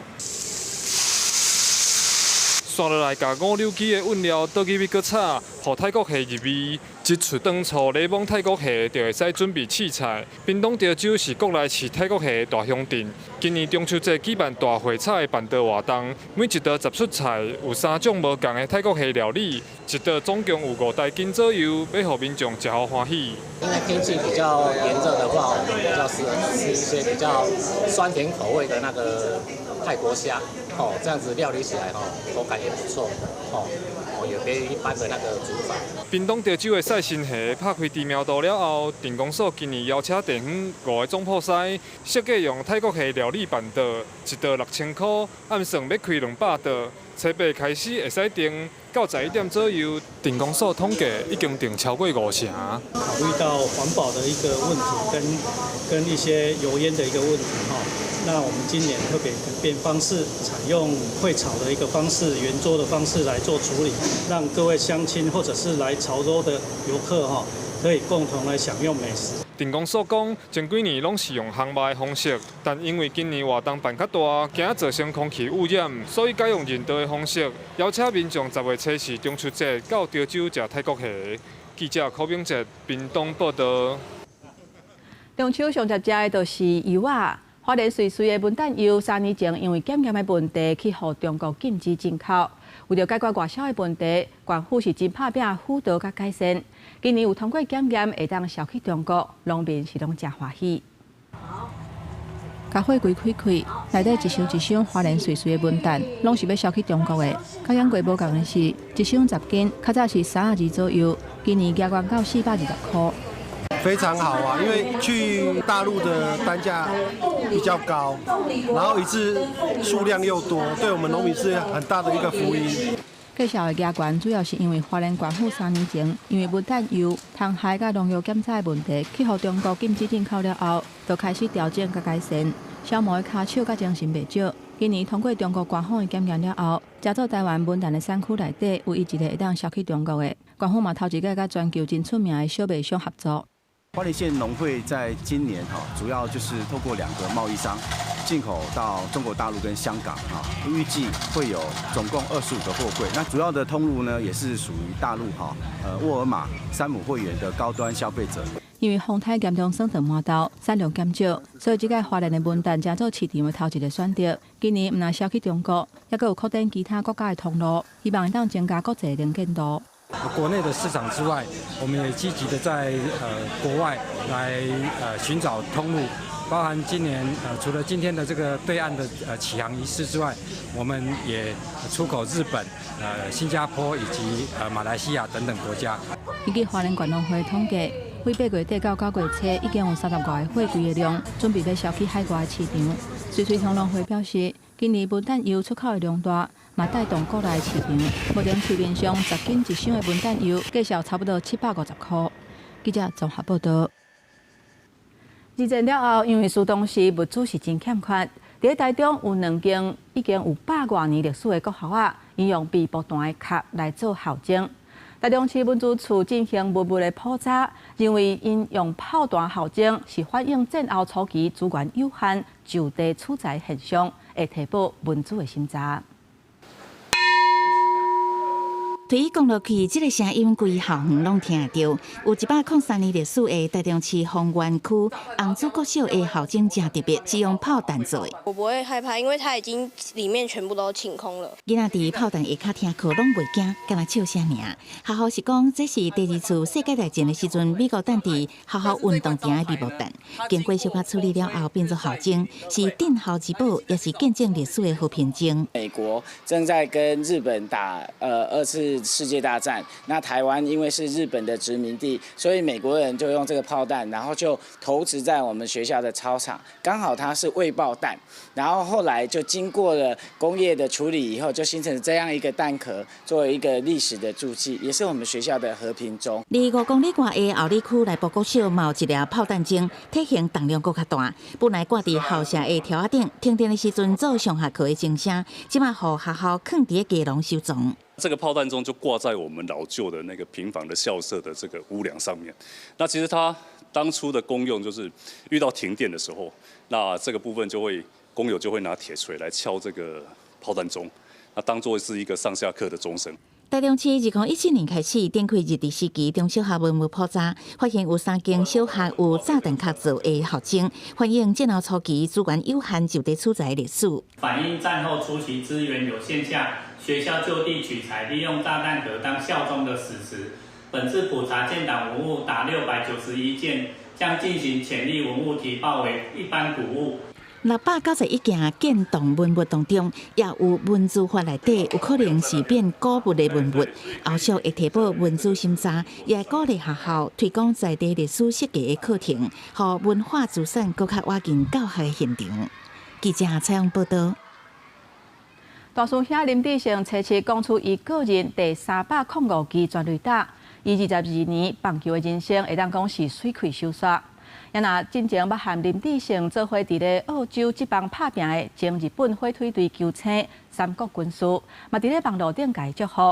紲落來共五柳枝的韻料倒入去閣炒，予泰國蝦入味。一出糖醋檸檬泰國蝦就會使準備試菜。屏東潮州是國內飼泰國蝦的大鄉鎮。今年中秋節舉辦大會炒的辦桌活動，每一桌十出菜，有三種無仝的泰國蝦料理，一桌總共有5大斤左右，欲予民眾食予歡喜。因為天氣比較炎熱的話，我們比較適合吃一些比較酸甜口味的那個泰國蝦，哦，這樣子料理起來，哦，口感也不錯，哦，有別於一般的那個煮法。屏東潮州的賽新蝦拍開知名度了後，鎮公所今年邀請地方五个總鋪師設計用泰國蝦料理辦桌，一桌6000箍，按算欲開200桌，初八開始會使訂，到11點左右，鎮公所統計已經訂超過五成。考慮到環保的一個問題，跟一些油煙的一個問題，哈。那我們今年特別改變方式，採用會炒的一個方式，圓桌的方式來做處理，讓各位鄉親或者是來潮州的遊客哈，可以共同來享用美食。鎮公所講，前幾年攏是用烘肉的方式，但因為今年活動辦較大，驚造成空氣污染，所以改用人道的方式，邀請民眾10月初四中秋節到潮州食泰國蝦。記者柯炳哲屏東報道。中秋上捷食的就是柚仔。花蓮瑞穗的文旦柚3年前因為檢驗的問題，去予中國禁止進口。為著解決外銷的問題，縣府是真拍拼輔導佮改善。今年有通過檢驗，會當銷去中國，農民是攏誠歡喜。共貨櫃開開，內底一箱一箱花蓮瑞穗的文旦，攏是欲銷去中國的。佮養過無仝的是，一箱10斤，較早是32左右，今年加懸到420箍。非常好啊，因為去大陸的單價比較高，然後一次數量又多，對我們農民是很大的一個福音。價數會加懸，主要是因為花蓮縣府3年前因為文旦柚蟲害佮農藥檢測的問題，去予中國禁止進口了後，就開始調整佮改善。小毛的跤手佮精神袂少。今年通過中國官方的檢驗了後，誠做台灣文旦的產區內底唯一一个會當銷去中國的。縣府嘛頭一擺佮全球真出名的小麥商合作。花蓮縣農會在今年哈，主要就是透過兩個貿易商進口到中國大陸跟香港哈，預計會有總共25個貨櫃。那主要的通路呢，也是屬於大陸哈，沃爾瑪、山姆會員的高端消費者。因為風颱嚴重損斷饃頭，產量減少，所以這擺花蓮的文旦誠做市場的頭一个選擇。今年毋但銷去中國，猶閣有擴展其他國家的通路，希望會當增加國際能見度。國內的市場之外，我們也積極的在國外來尋找通路，包含今年除了今天的這個對岸的啟航儀式之外，我們也出口日本、新加坡以及馬來西亞等等國家。根據花蓮縣農會統計，對8月底到9月初，已經有30外个貨櫃的量準備欲銷去海外的市場。瑞穗鄉農會表示，今年文旦柚出口的量大，嘛帶動國內市場。目前市面上10斤一箱的文旦柚，價數差不多750箍。記者綜合報道。二戰了後，因為蘇當時物資是真欠缺，佇台中有兩間已經有百外年歷史的國校仔，𪜶用微波彈的殼來做校鐘。台中市文資處進行文物的普查，認為𪜶用炮彈校鐘是反映戰後初期資源有限、就地取材現象，會提報文資的審查。推伊講落去，這个聲音規校園攏聽得著。有103年歷史的台中市豐原區紅子國小的校鐘誠特別，是用炮彈做的。我不會害怕，因為它已經裡面全部都清空了。囡仔佇炮彈下跤聽課攏袂驚，干焦笑聲爾。學校是講，這是第二次世界大戰的時陣，美國彈佇學校運動場的微波彈，經過小可處理了後，變做校鐘，是鎮校之寶，也是見證歷史的和平鐘。美國正在跟日本打二次次世界大戰，那台灣因為是日本的殖民地，所以美國人就用這個炮彈，然後就投擲在我們學校的操場，剛好它是未爆彈，然後後來就經過了工業的處理以後，就形成這樣一個彈殼，作為一個歷史的註記，也是我們學校的和平鐘。離5公里外的后里區內埔國小嘛有一粒炮彈鐘，體型重量閣較大，本來掛佇校舍的柱仔頂，停電的時陣做上下課的鐘聲，這馬予學校囥佇咧基隆收藏。這個炮彈鐘就掛在我們老舊的那個平房的校舍的這個屋梁上面。那其實它當初的功用就是遇到停電的時候，那這個部分就會工友就會拿鐵錘來敲這個炮彈鐘，那當做是一個上下課的鐘聲。台中市2017年開始展開日治時期中小學文物普查，發現有三間小學有炸彈殼做的校鐘，反映戰後初期資源有限就地取材的歷史。反映戰後初期資源有限下，學校就地取材，利用炸彈殼當校鐘的史實。本次普查建檔文物達691件，將進行潛力文物提報為一般古物。691件建檔文物當中，也有文資法內底有可能是變古物的文物。後續會提報文資審查，也會鼓勵學校推廣在地歷史設計的課程，予文化資產閣較倚近教學現場。記者採訪報道。大師兄林智勝初七講出伊個人第305支全壘打，伊22年棒球的人生會當講是媠氣收煞。也若進前捌和林智勝做伙佇咧澳洲職棒拍拚的前日本火腿隊球星三國軍師，嘛佇咧網路頂共伊祝福，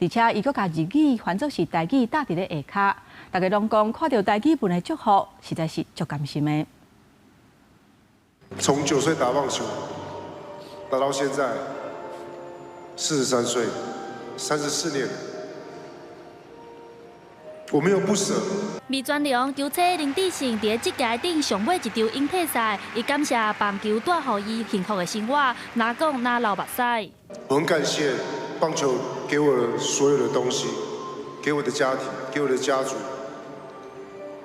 而且伊閣共日語翻做是台語打佇咧下跤，大家攏講看著台語文的祝福，實在是足甘心的。從9歲打棒球，打到現在43歲，34年，我沒有不捨。味全龍球星林智勝佇職涯頂上尾一場引退賽，伊感謝棒球帶予伊幸福的生活，若講若流目屎。我很感謝棒球給我的所有的東西，給我的家庭，給我的家族，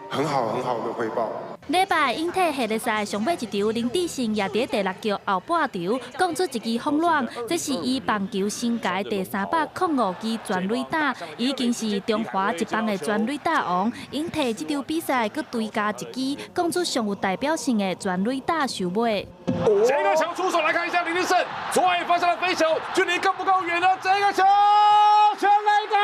很好很好的回報。禮拜引退系列賽上尾一場，林智勝也佇第六局後半場講出一支轟卵，這是伊棒球生涯第305支全壘打，已經是中華職棒的全壘打王。引退這場比賽，閣追加一支，講出上有代表性的全壘打收尾。這個球出手來看一下林智勝，左外方向的飛球，距離夠不夠遠呢？這個球全壘打！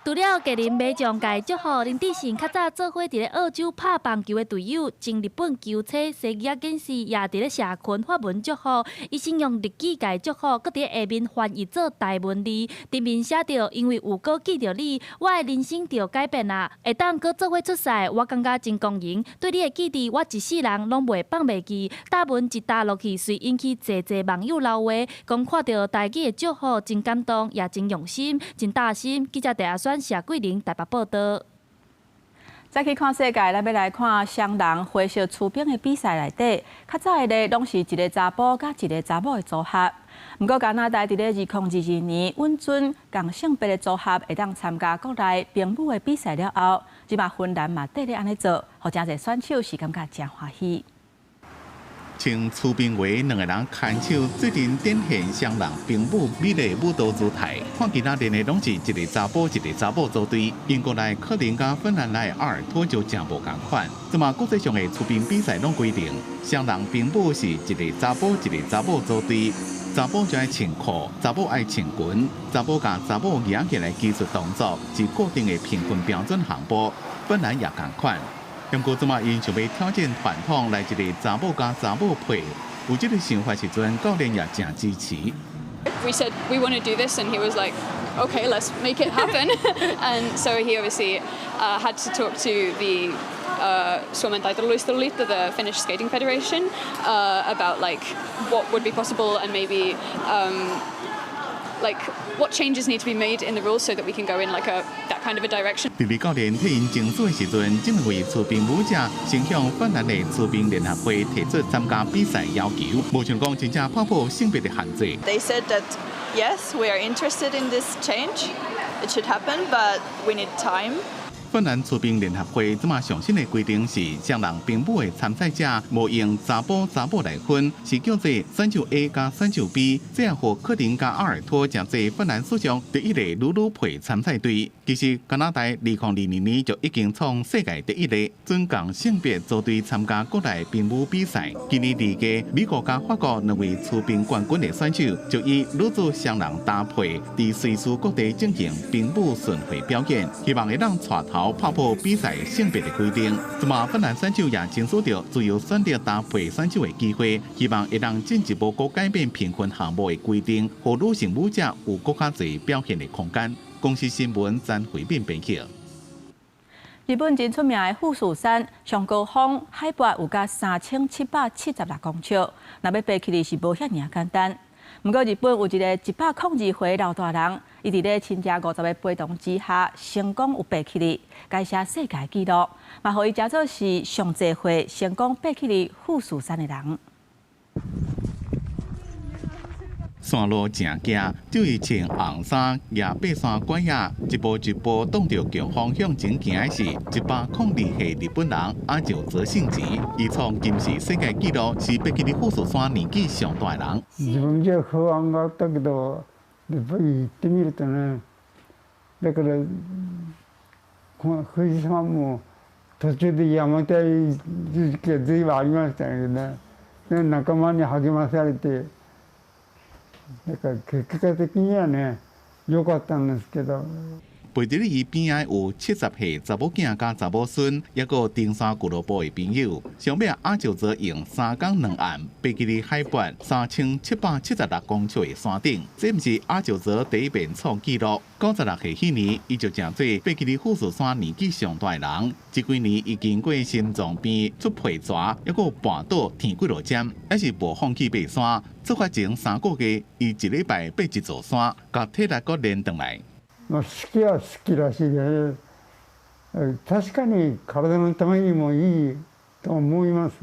除了家人馬上共伊祝福，林智勝較早做伙佇咧澳洲拍棒球的隊友，前日本球星西木健士也佇咧社群發文祝福，伊先用日語共伊祝福，閣佇下面翻譯做台文字，頂面寫著因為有閣記著你，我的人生就改變啦，會當閣做伙出賽，我感覺真光榮。對你的記憶，我一世人攏袂放袂記。打文一打落去，隨引起濟濟網友留話，講看著台語的祝福真感動，也真用心，真貼心。記者鄭阿選、謝桂玲台北報道。再去看世界，咱欲來看雙人花式溜冰的比賽內底，較早的咧攏是一个查埔佮一个查某的組合。毋過加拿大佇咧2022年允准仝性別的組合會當參加國內冰舞的比賽了後，這馬芬蘭嘛綴咧按呢做，予誠濟選手是感覺誠歡喜。穿溜冰鞋兩个人牽手，做陣展現雙人冰舞美麗舞蹈姿態。看其他練的攏是一个查埔一个查某組隊。英國來克林佮芬蘭來阿爾托就誠無仝款。這馬國際上的溜冰比賽攏規定，雙人冰舞是一个查埔一个查某組隊。查埔就愛穿褲，查某愛穿裙，查埔佮查某舉起來技術動作是固定的評分標準項目。芬蘭也仝款。毋過這馬𪜶想欲挑戰傳統，來一个查某佮查某配，有這个想法時陣，教練也誠支持。 We said we want to do this, and he was like, "Okay, let's make it happen." And so he obviously had to talk to the Suomen Taitoluisteluliitto, the Finnish Skating Federation, about like what would be possible and maybe like what changes need to be made in the rules so that we can go in like a that kind of a direction. 佇咧教練替𪜶爭取的時陣，這兩位溜冰舞者先向芬蘭的溜冰聯合會提出參加比賽要求，無想講真正打破性別的限制。 They said that yes, we are interested in this change. It should happen, but we need time. 芬蘭出兵聯合會這馬上新的規定是，雙人冰舞的參賽者無用查埔查某來分，是叫做選手 A 佮選手 B，這樣予克林佮阿爾托成做芬蘭史上第一個女女配參賽隊。其實加拿大2022年就已經創世界第一個準共性別組隊參加國內冰舞比賽。今年二月，美國佮法國兩位出冰冠軍的選手就以女子雙人搭配，佇瑞士各地進行冰舞巡迴表演，希望會當帶頭拍破比賽性別的規定。這馬芬蘭選手也爭取著自由選擇搭配選手的機會，希望會當進一步閣改變評分項目的規定，予女性舞者有閣較濟表現的空間。公視新聞詹惠敏編輯。日本真出名的富士山上高峰海拔有甲3776公尺，若欲爬起來是無遐爾簡單。毋過日本有一個102歲老大人，伊佇咧親捙50個陪同之下，成功有爬起來，改寫世界紀錄，嘛予伊成做是上濟歲成功爬起來富士山的人。山路誠崎，就伊穿紅衫，舉爬山拐仔，一步一步擋著強風向前行的是102歲日本人阿久澤幸吉，伊創金氏世界紀錄，是爬起佇富士山年紀上大的人。自分じゃ不安があったけど、やっぱり行ってみるとね、だから富士山も途中でやめたい時期が随分ありましたけどね、仲間に励まされて。だから結果的にはね、良かったんですけど。陪佇咧伊邊仔有70歲查某囝佮查某孫，抑閣有登山俱樂部的朋友。上尾阿久澤用3工2暗爬起佇海拔3776公尺的山頂，這毋是阿久澤第一遍創紀錄。96歲彼年，伊就成做爬起佇富士山年紀上大的人。這幾年，伊經過心臟病出皮蛇，抑閣跋倒天幾落針，猶是無放棄爬山。出發前3個月，伊一禮拜爬一座山，共體力閣練轉來。まあ好きは好きだしね、確かに體のためにもいいと思います。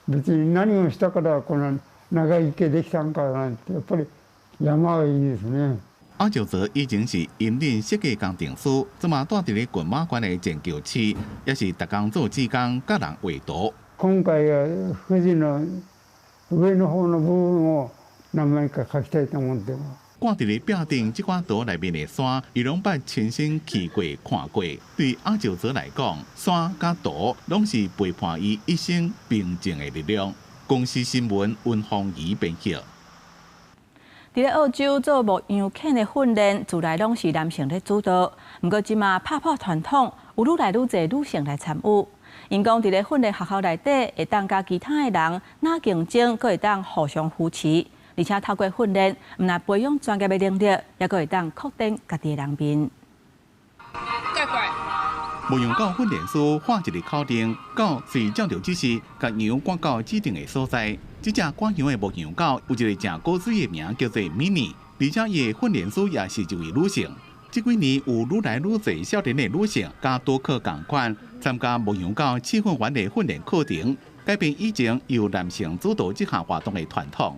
別に何をしたからこの長生きできたんかなんて、やっぱり山はいいですね。阿久澤以前是引領設計工程師，這馬住佇咧群馬縣的善橋市，也是逐工做志工，佮人畫圖。今回は富士の上の方の部分を何枚か描きたいと思ってます。掛佇咧壁頂這寡圖內面的山，伊攏捌親身去過、看過。對阿久澤來講，山佮圖攏是陪伴伊一生平靜的力量。公視新聞溫芳儀編輯。佇咧澳洲做牧羊犬的訓練，自來攏是男性咧主導。毋過這馬拍破傳統，有愈來愈濟女性來參與。𪜶講佇咧訓練學校內底，會當佮其他的人若競爭，閣會當互相扶持。而且透過訓練，毋但培養專業的能力，猶閣會當擴展家己的人脈。牧羊狗訓練師喊一個口令，狗隨照著指示，共羊趕到指定的所在。這隻趕羊的牧羊狗有一個誠古錐的名，叫做 Mini，而且伊的訓練師也是一位女性。這幾年有愈來愈濟少年的女性，佮多克仝款參加牧羊狗試訓員的訓練課程，改變以前由男性主導這項活動的傳統。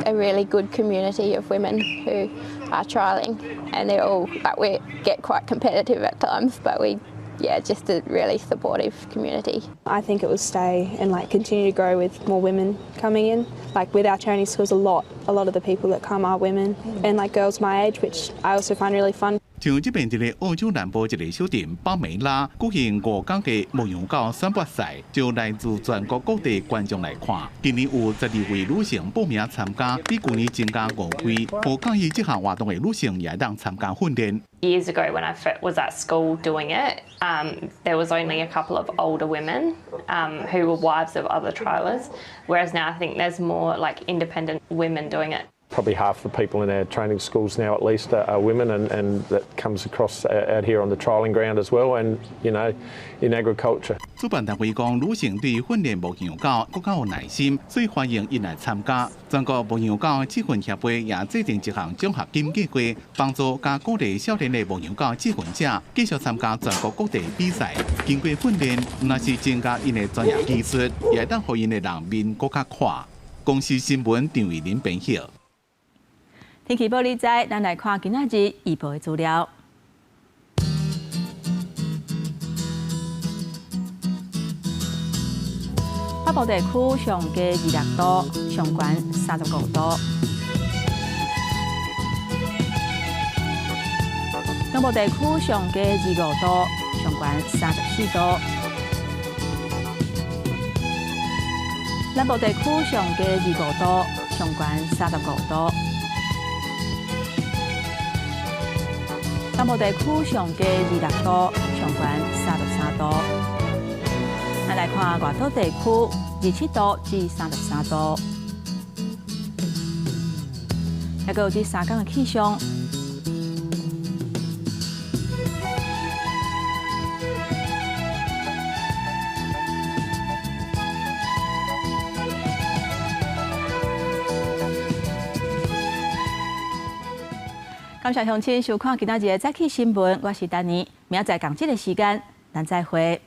A really good community of women who are trialling, and they're all like we get quite competitive at times, but we yeah, just a really supportive community. I think it will stay and like continue to grow with more women coming in. Like with our training schools, a lot of the people that come are women and like girls my age, which I also find really fun. 像這邊佇咧澳洲南部一个小鎮巴梅拉舉行5工的牧羊狗選拔賽，就來自全國各地觀眾來看。今年有12位女性報名參加，比舊年增加五位。予佮意這項活動的女性也會當參加訓練。 Years ago, when I was at school doing it, there was only a couple of older women who were wives of other trialers, whereas now I think there's more like independent women doing it. Probably half the people in our training schools now, at least, are women, and that comes across out here on the trialling ground as well, and in agriculture. 主辦單位講，女性對訓練牧羊狗閣較有耐心，所以歡迎𪜶來參加。全國牧羊狗試訓協會也制定一項獎學金計劃，幫助佮鼓勵少年的牧羊狗試訓者繼續參加全國各地比賽。經過訓練，毋但是增加𪜶的專業技術，也會當予𪜶的人脈閣較闊。公視新聞張偉林編譯。天氣報你知，咱來看今仔日預報的資料。北部地區上低26度，上懸35度。中部地區上低25度，上懸34度。南部地區上低25度，上懸35度。東部地區上低26度，上懸33度。咱來看外島地區，27度至33度。抑閣有這三工的氣象。感謝鄉親收看今仔日的早起新聞，我是丹妮，明仔載仝這个時間，咱再會。